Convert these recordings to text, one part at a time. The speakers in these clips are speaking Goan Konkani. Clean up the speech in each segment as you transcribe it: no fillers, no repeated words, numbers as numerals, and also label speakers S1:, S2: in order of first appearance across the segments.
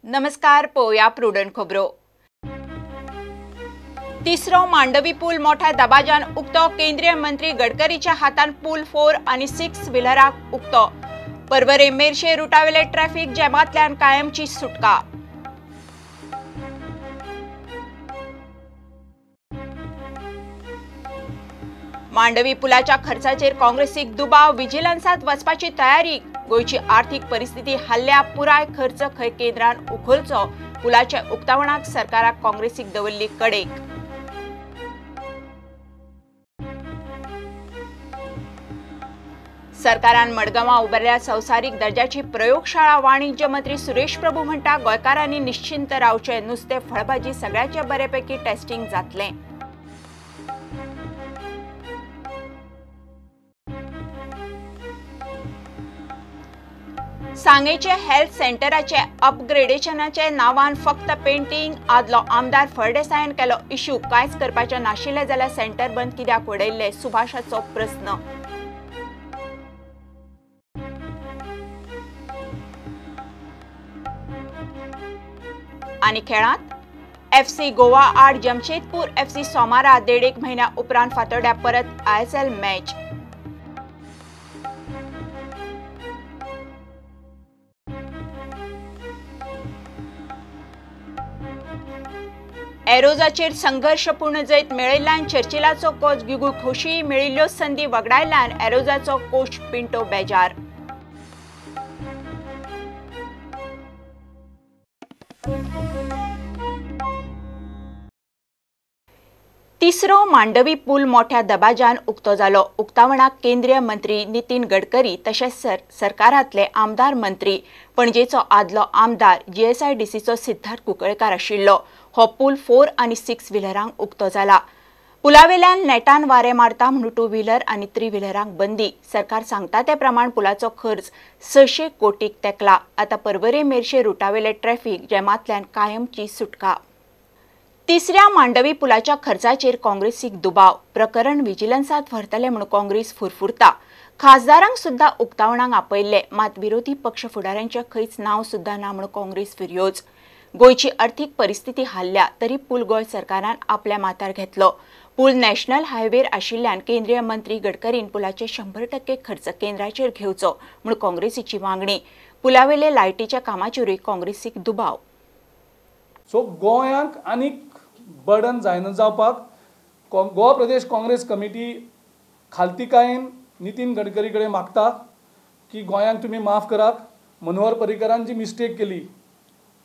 S1: नमस्कार, पळोवया प्रुडंट खबरो। तिसरो मांडवी पूल मोठ्या दबाजान उक्तो। केंद्रीय मंत्री गडकरीच्या हातान पूल 4 आणि 6 व्हीलराक उक्तो। पर्वरे मेरशे रुटावेले ट्रॅफिक जॅमांतल्यान कायमची सुटका। मांडवी पुलाच्या खर्चाचेर काँग्रेसीक दुबाव, विजिलन्सात वचपाची तयारी। गोंयची आर्थिक परिस्थिती हल्ल्या, पुराय खर्च खंय केंद्रान उखलचो। पुलाच्या उक्तावणाक सरकाराक काँग्रेसीक दवरली कडेक। सरकारान मडगांवां उबारल्या संवसारीक दर्जाची प्रयोगशाळा। वाणिज्य मंत्री सुरेश प्रभू म्हणटा, गोंयकारांनी निश्चिंत रावचें, नुस्तें फळभाजी सगळ्याचे बरेपैकी टेस्टिंग जातलें। सांगेचे हेल्थ सेंटराचे अपग्रेडेशनाचे नावान फक्त पेंटिंग। आदलो आमदार फळदेसायान केलो इश्यू, कांयच करपाचें नाशिल्लें जाल्यार सेंटर बंद कित्याक उडयल्लें, सुभाषाचो प्रस्न। आनी खेळांत एफसी गोवा आड जमशेदपूर एफसी सोमारा 1.5 म्हयन्या उपरांत फातोड्या परत आयएसएल मॅच। एरोजाचेर संघर्षपूर्ण जैत मेळयल्ल्यान चर्चिलाचो कोच गिगू खोशी, मेळिल्ल्यो संदी वगडायल्ल्यान एरोजाचो कोच पिंटो बेजार। तिसरो मांडवी पूल मोठ्या दबाजान उक्तो जालो। उक्तावणाक केंद्रीय मंत्री नितीन गडकरी तशेंच सरकारांतले आमदार मंत्री, पणजेचो आदलो आमदार जीएसआयडीसीचो सिद्धार्थ कुंकळकार आशिल्लो। हो पूल 4 आनी 6 व्हीलरांक उक्तो जाला। पुलावेल्यान नेटान वारें मारता म्हणून 2 व्हीलर आनी 3 व्हीलरांक बंदी। सरकार सांगता ते प्रमाण पुलाचो खर्च 600 कोटीक तेकला। आतां पर्वरे मेरशे रुटावेले ट्रॅफिक जॅमांतल्यान कायमची सुटका। तिसऱ्या मांडवी पुलाच्या खर्चाचेर काँग्रेसीक दुबाव, प्रकरण विजिलन्सात व्हरतले म्हूण काँग्रेस फुरफुरता। खासदारांक सुद्दां उक्तावणाक आपयल्ले, मात विरोधी पक्ष फुडाऱ्यांचें खंयच नांव सुद्दां ना म्हूण काँग्रेस फिर्योज। गोंयची अर्थीक परिस्थिती हाल्ल्या तरी पूल गोंय सरकारान आपल्या माथ्यार घेतलो। पूल नॅशनल हायवेर आशिल्ल्यान केंद्रीय मंत्री गडकरीन पुलाचे 100% खर्च केंद्राचेर घेवचो म्हूण काँग्रेसीची मागणी। पुलावेले लायटीच्या कामाचेरूय काँग्रेसीक दुबाव।
S2: सो गोंयांक आनीक बर्डन जायना जावपाक गोवा प्रदेश काँग्रेस कमिटी खालतीकायेन नितीन गडकरी कडेन मागता की गोंयांक तुमी माफ करात। मनोहर पर्रीकरान जी मिस्टेक केली,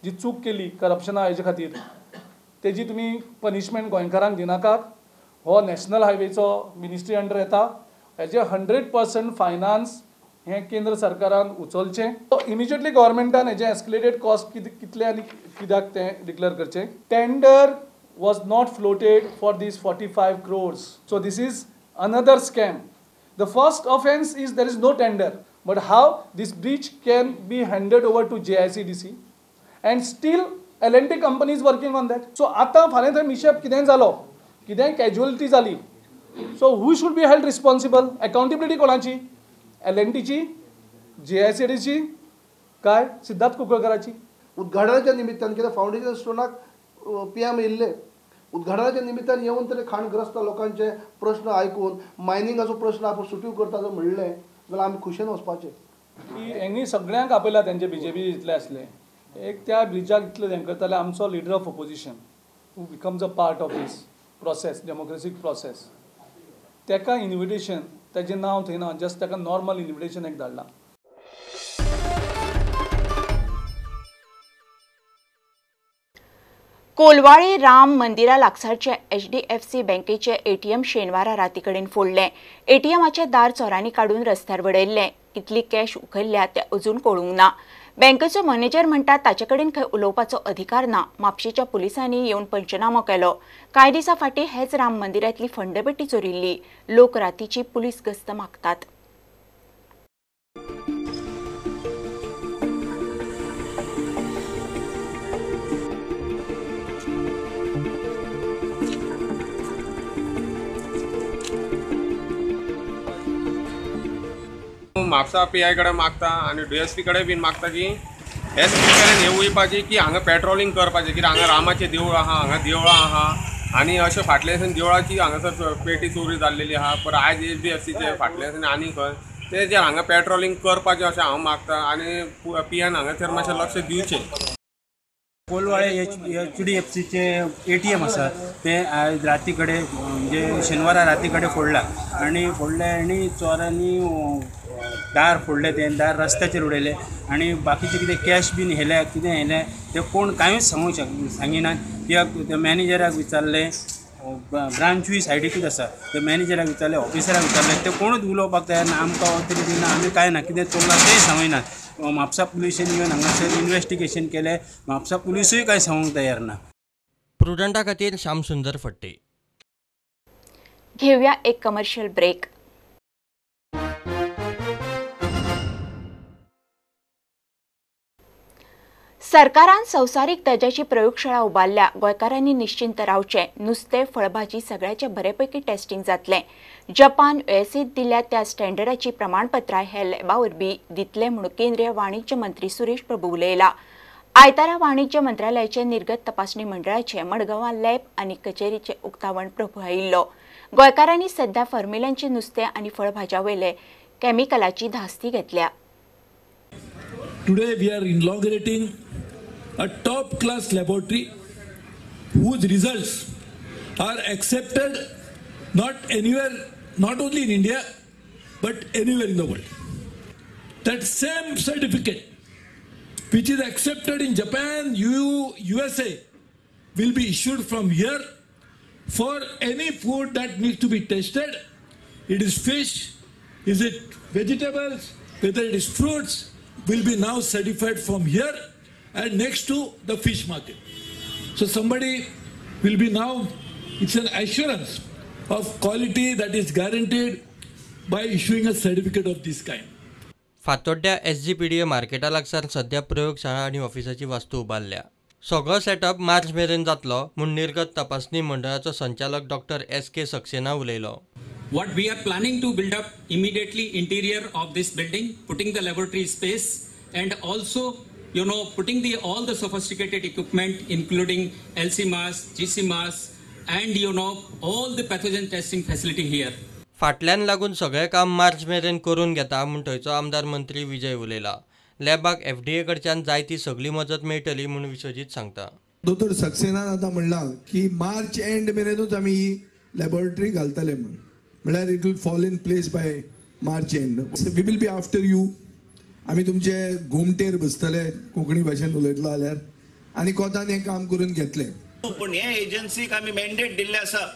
S2: जी चूक केली करप्शना हेजे खातीर, तेजी तुमी पनिशमेंट गोंयकारांक दिनाकात। हो नॅशनल हायवेचो मिनिस्ट्री अंडर येता, हेजे 100% फायनान्स हें केंद्र सरकारान उचलचें। इमिजिएटली गव्हर्मेंटान हेजें एस्केलेटेड कॉस्ट कितलें आनी कित्याक तें डिक्लेअर करचें। Tender was not floated for these 45 crores. So this is another scam. The first offense is there is no tender, but how this bridge can be handed over to JICDC and still L&T company is working on that. So आता फाल्यां थंय मिशेप कितेंय जालो, कितेंय कॅज्युअलिटी जाली, so who should be held responsible? Accountability कोणाची? L&Tची, JICDC काय सिद्धार्थ कुंकळकराची?
S3: उद्घाटनाच्या निमित्तान कित्याक फावंडेशन स्टोनाक पीएम येयल्ले, उद्घाटनाच्या निमित्तान येवन तरी खाणग्रस्त लोकांचे प्रश्न आयकून मायनिंगाचो प्रश्न आपूण सुटीव करता जर म्हणलें जाल्यार आमी खुशेन वचपाचें।
S2: की हेंणी सगळ्यांक आपयला, तेंचे बीजेपी जितले आसले एक त्या ब्रिजाक इतले हें करताले। आमचो leader of opposition who becomes a part of this process, democratic process, तेका इन्विटेशन, तेजें नांव थंय ना, जस्ट तेका नॉर्मल इन्विटेशन एक धाडलां।
S1: कोलवाळे राम मंदिरा लागसारचे एचडीएफसी बँकेचे एटीएम शेनवारा राती कडेन फोडलें। एटीएमाचें दार चोरांनी काडून रस्त्यार वडयल्लें। कितली कॅश उखल्ल्या तें अजून कळूंक ना। बँकेचो मॅनेजर म्हणटा ताचे कडेन खंय उलोवपाचो अधिकार ना। म्हापशेंच्या पुलिसांनी येवन पंचनामो केलो। कांय दिसां फाटीं हेच राम मंदिरांतली फंडपेटी चोरिल्ली। लोक रातीची पुलीस गस्त मागतात।
S4: म्हापसा पी I कडेन मागता आनी डी एस पी कडेन बीन मागता की एस पी कडेन हें वयपाचें की हांगा पेट्रोलिंग करपाचें, कित्याक हांगा रामाचें देवूळ आहा, हांगा देवळां आहा आनी अशें फाटले दिसान देवळाची हांगासर पेटी चोरी जाल्लेली आहा. पर आयज एच डी एफ सीचे फाटले दिसान आनी खंय तेजेर हांगा पेट्रोलिंग करपाचें अशें हांव मागता आनी पी एन हांगासर मातशें लक्ष दिवचें.
S5: कोलवाळे एच डी एफ सीचे ATM आसा तें आयज राती कडेन म्हणजे शेनवारा राती कडेन फोडला आनी फोडलें आनी चोरांनी दार फोडलें, तें दार रस्त्याचेर उडयलें आनी बाकीचें कितें कॅश बीन व्हेल्या कितें व्हेलें तें कोण कांयच सांगूंक सांगिनात. कित्याक त्या मॅनेजराक विचारलें, ब्रांचूय सायडीकूच आसा, त्या मॅनेजराक विचारलें, ऑफिसराक विचारलें, ते कोणूच उलोवपाक तयार ना. आमकां ऑथॉरिटी ना, आमी कांय ना, कितें चोरलां तेंय सांगिनात. म्हापसा पुलिशेन येवन हांगासर इन्वेस्टिगेशन केलें, म्हापसा पुलिसूय कांय सांगूंक तयार ना.
S6: प्रुडंटा खातीर श्यामसुंदर फट्टे.
S1: घेवया एक कमर्शियल ब्रेक. सरकारान संवसारीक दर्जाची प्रयोगशाळा उबारल्या. गोंयकारांनी निश्चिंत रावचें. नुस्तें, फळभाजी सगळ्याचें बरेपैकी टेस्टिंग जातलें. जपान, युएसएत दिल्या त्या स्टँडर्डाची प्रमाणपत्रां हे लॅबा वरवीं दितले म्हूण केंद्रीय वाणिज्य मंत्री सुरेश प्रभू उलयला. आयतारा वाणिज्य मंत्रालयाचे निर्गत तपासणी मंडळाचे मडगांवां लॅब आनी कचेरीचें उक्तावण प्रभू आयिल्लो. गोंयकारांनी सध्या फॉर्म्युलांचें नुस्तें आनी फळभाज्या वयले केमिकलाची धास्ती घेतल्या.
S7: Today we are inaugurating a top class laboratory whose results are accepted not anywhere, not only in India, but anywhere in the world. That same certificate which is accepted in Japan, USA will be issued from here for any food that needs to be tested. It is fish, is it vegetables, whether it is fruits, will be now certified from here and next to the fish market. So somebody will be now, it's an assurance of quality that is guaranteed by issuing a certificate of this kind.
S6: फातोड्ड्या SGPDA मार्केटा लागसार सध्या प्रयोगशाळा आनी ऑफिसाची वास्तू उबारल्या. सगळो सेटअप मार्च मेरेन जातलो म्हूण निर्गत तपासणी मंडळाचो संचालक डॉक्टर एस के सक्सेना उलयलो.
S8: What we are planning to build up immediately interior of this building, putting the laboratory space and also, you know, putting the all the sophisticated equipment including LC mass, GC mass and you know all the pathogen testing facility here.
S6: फाटल्यान लागून सगळें काम मार्च मेरेन करून घेता म्हूण थंयचो आमदार मंत्री विजय उलयला. लॅबाक FDA कडच्यान जाय ती सगळी मजत मेळटली म्हूण विश्वजीत सांगता.
S9: दोतोर सक्सेनान आतां म्हणलां की मार्च एंड मेरेनूच आमी ही लॅबोरेटरी घालतले म्हूण, म्हळ्यार it will fall in place by March end. We will be after you. आमी तुमचे घुमटेर बसतले कोंकणी भाशेन उलयतलो जाल्यार आनी कोतान हें काम करून घेतले.
S10: पूण हे एजन्सीक आमी मॅन्डेट दिल्लें आसा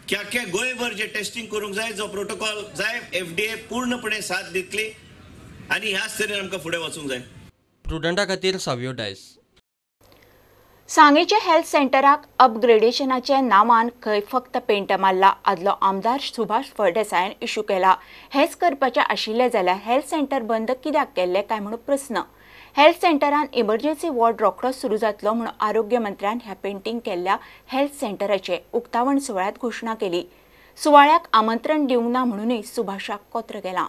S10: की आख्या गोंयभर जे टेस्टिंग करूंक जाय, जो प्रोटोकॉल जाय, FDA पूर्णपणे साथ दितली आनी ह्याच तरेन आमकां फुडें वचूंक जाय.
S6: प्रुडंटा खातीर सावियो डायस.
S1: सांगेच्या हेल्थ सेंटराक अपग्रेडेशनाच्या नांवान खंय फक्त पेंट मारला. आदलो आमदार सुभाष फळदेसायान इश्यू केला. हेच करपाचें आशिल्लें जाल्यार हेल्थ सेंटर बंद कित्याक केल्लें काय म्हूण प्रस्न. हेल्थ सेंटरान इमर्जन्सी वॉर्ड रोखडोच सुरू जातलो म्हूण आरोग्य मंत्र्यान ह्या पेंटींग केल्ल्या हेल्थ सेंटराचे उक्तावण सुवाळ्यांत घोशणा केली. सुवाळ्याक आमंत्रण दिवंक ना म्हणूनय सुभाषाक कोत्र गेलां.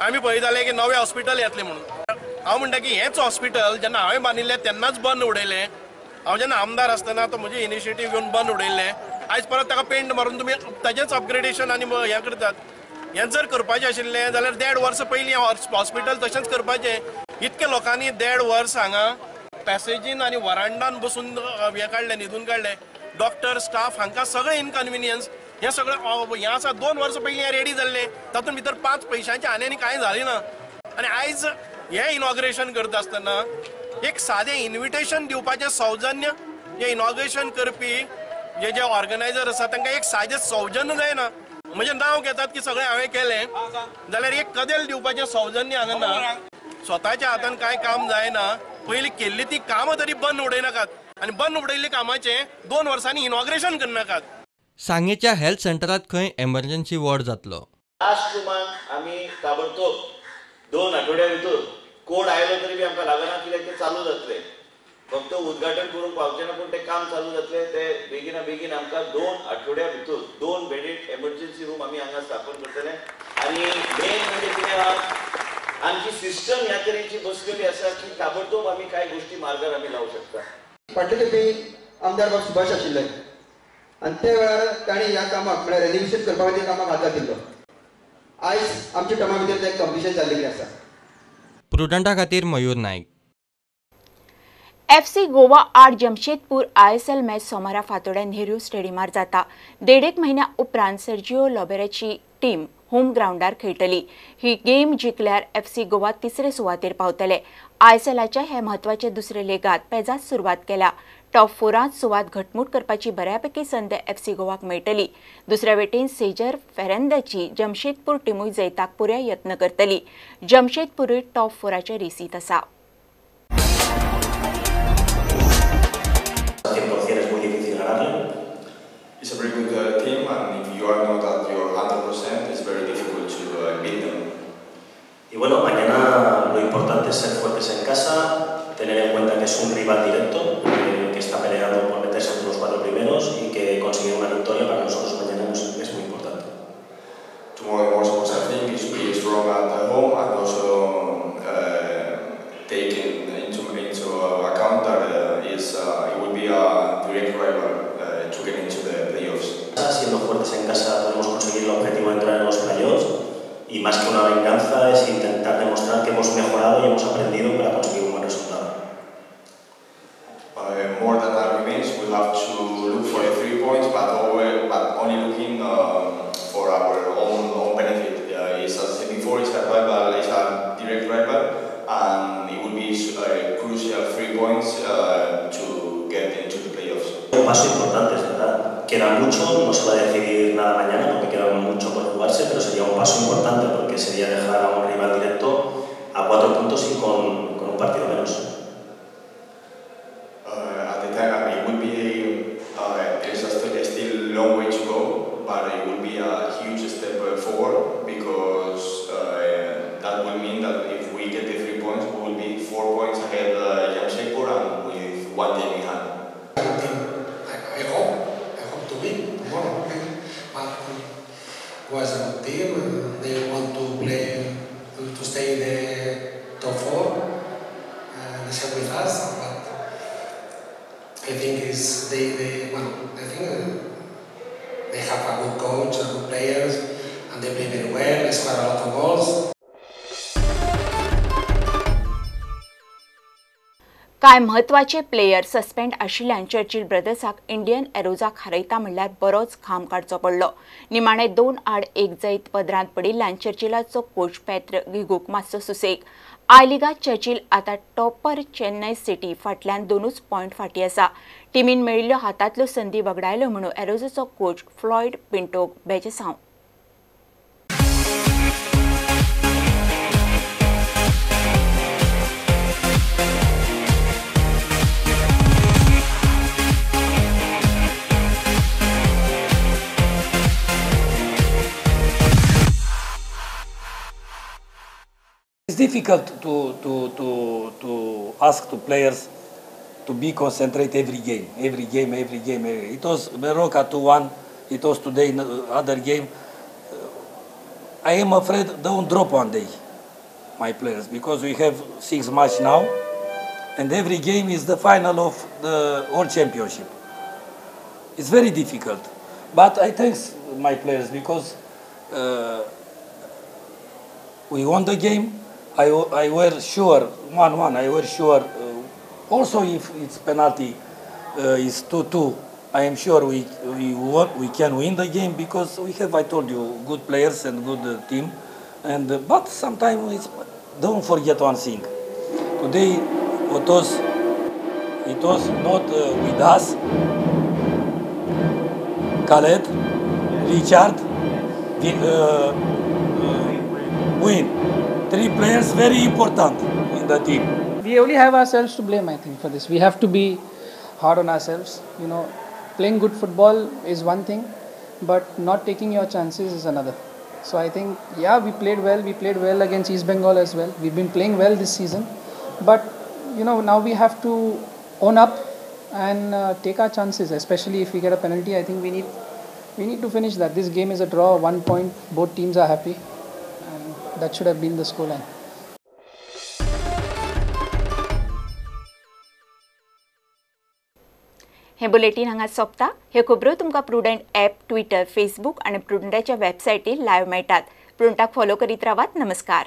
S11: आमी पळयताले की नवें हॉस्पिटल येतलें म्हणून. हांव म्हणटा की हेंच हॉस्पिटल जेन्ना हांवें बांदिल्लें तेन्नाच बंद उडयलें. हांव जेन्ना आमदार आसतना तो म्हजे इनिशिएटीव घेवन बंद उडयल्लें. आयज परत ताका पेंट मारून तुमी ताजेंच अपग्रेडेशन आनी हें करतात. हें जर करपाचें आशिल्लें जाल्यार 1.5 वर्स पयलीं हॉस्पिटल तशेंच करपाचें. इतक्या लोकांनी 1.5 वर्स हांगा पॅसेजीन आनी वरांडान बसून हें काडलें, न्हिदून काडलें. डॉक्टर, स्टाफ हांकां सगळें इनकन्विनियन्स. हें सगळें हें आसा 2 वर्सां पयलीं हें रेडी जाल्लें, तातूंत भितर 5 पयशांचें आनी आनी कांय जालें ना. आनी आयज हें इनॉग्रेशन करता आसतना एक सादें इन्विटेशन दिवपाचें सौजन्य जे इनॉग्रेशन करपी जे जे ऑर्गनायझर आसा तांकां एक सादें सौजन्य जायना. म्हणजे नांव घेतात की सगळें हांवें केलें जाल्यार एक कदेल दिवपाचें सौजन्य हांगा ना. स्वताच्या हातान कांय काम जायना. पयलीं केल्ली ती कामां तरी बंद उडयनाकात आनी बंद उडयल्ली कामाचें 2 वर्सांनी इनॉग्रेशन करनाकात.
S6: सांगेच्या हेल्थ सेंटरात खंय एमर्जन्सी वॉर्ड जातलो.
S10: लास्ट रुमान आमी ताबडतोब 2 आठवड्या भितर कोड आयलो तरी बी आमकां लागना कित्याक तें चालू जातलें. फक्त उद्घाटन करूंक पावचें ना पूण तें काम चालू जातलें. तें बेगिना बेगीन आमकां 2 आठवड्या भितर 2 बेडेड एमर्जन्सी रूम आमी हांगा स्थापन करतले. आनी मेन म्हणजे कितें आहा, आमची सिस्टम ह्या तरेची बसलेली आसा की ताबडतोब आमी कांय गोष्टी मार्गार आमी लावंक शकता.
S12: फाटले खेपे आमदार बाब सुभाष आशिल्ले आनी त्या वेळार तांणी ह्या कामाक म्हळ्यार रेनिवेशन करपा खातीर कामाक हात घातिल्लो. आयज आमच्या टर्मा भितर तें कंप्लिशन जाल्लें आसा.
S6: प्रुडंटा खातीर मयूर नायक.
S1: FC Goa आड जमशेदपूर ISL मॅच सोमारा फातोड्या नेहरू स्टेडियमार जाता. देडेक म्हयन्या उपरांत सर्जिओ लोबेराची टीम होम ग्रावंडार खेळटली. ही गेम जिखल्यार FC Goa तिसरे सुवातेर पावतले. ISLाच्या हे म्हत्वाचे दुसरे लेगात पेजात सुरवात केल्या. टॉप 4 सुवात घटमूट करपाची बऱ्यापैकी संद FC गोवाक मेळटली. दुसऱ्या वटेन सेजर फेरेंदाची जमशेदपूर टिमूय जैताक पुराय यत्न करतली. जमशेदपूरूय टॉप 4चे रेसींत आसा.
S13: It's a very good team, and if you are not at your 100%, it's very difficult to beat them.
S14: Y bueno, mañana lo importante es ser fuertes en casa, tener en cuenta que es un rival directo, que está peleando por meterse entre los 4 primeros y que conseguir una victoria para nosotros mañana es muy importante.
S13: Tomorrow the most important thing is to be strong at home and also taking into account that it will be a direct rival to get into the playoffs.
S14: Siendo fuertes en casa podemos conseguir el objetivo de entrar en los playoffs y más que una venganza es intentar demostrar que hemos mejorado y hemos aprendido para conseguir un buen resultado.
S13: More than a revenge, we have to look for the 3 points, but only looking for our own benefit. It's, as I said before, it's a rival, it's a direct rival, and it will be a crucial 3 points to get into the playoffs.
S14: Un paso importante, es verdad. Queda mucho, no se va a decidir nada mañana porque queda mucho por jugarse, pero sería un paso importante porque sería dejar a un rival directo a 4 puntos y con un partido menos.
S13: At the time, I mean, it would be there's still a long way to go, but it will be a huge step forward because that will mean that if we get the 3 points, we will be 4 points ahead Jamshedpur and with 1 game in hand.
S15: I hope to win tomorrow. But was a good team. They want to play to stay in the top 4. The same with us, but I think is they well, I think they have a good coach, a good players, and they play very well. They score a lot of goals.
S1: कांय म्हत्वाचे प्लेयर सस्पेंड आशिल्ल्यान चर्चिल ब्रदर्साक इंडियन एरोजाक हारयता म्हणल्यार बरोच खाम काडचो पडलो. निमाणे 2-1 जैत पदरांत पडिल्ल्यान चर्चिलाचो कोच पेत्र गिगूक मातसो सुसेग. I लिगांत चर्चिल आतां टॉपर चेन्नय सिटी फाटल्यान 2 पॉयंट फाटीं आसा. टिमीन मेळिल्ल्यो हातांतल्यो संदी वगडायल्यो म्हणून एरोजाचो कोच फ्लॉयड पिंटोक बेजेसांव.
S16: It's difficult to ask to players to be concentrated every game, every game, every game. It was Baroka 2-1, it was today other game. I am afraid don't drop one day, my players, because we have 6 matches now, and every game is the final of the World Championship. It's very difficult, but I thank my players because we won the game. I were sure 1-1. I were sure. Also, if it's penalty, is 2-2. I am sure we can win the game because we have, I told you, good players and good team. And but sometimes it's, don't forget one thing. Today it was not with us. Khaled, Richard, win. 3 players very important in the team.
S17: We only have ourselves to blame, I think, for this. We have to be hard on ourselves. You know, playing good football is one thing, but not taking your chances is another. So I think, yeah, we played well. We played well against East Bengal as well. We've been playing well this season. But, you know, now we have to own up and take our chances, especially if we get a penalty. I think we need to finish that. This game is a draw, 1 point. Both teams are happy. And that should have been the scoreline.
S1: हे बुलेटीन हांगा सोंपता. ह्यो खबरो तुमकां प्रुडंट ॲप, ट्विटर, फेसबूक आनी प्रुडंटाच्या वेबसायटीर लायव्ह मेळटात. प्रुडंटाक फॉलो करीत रावात. नमस्कार.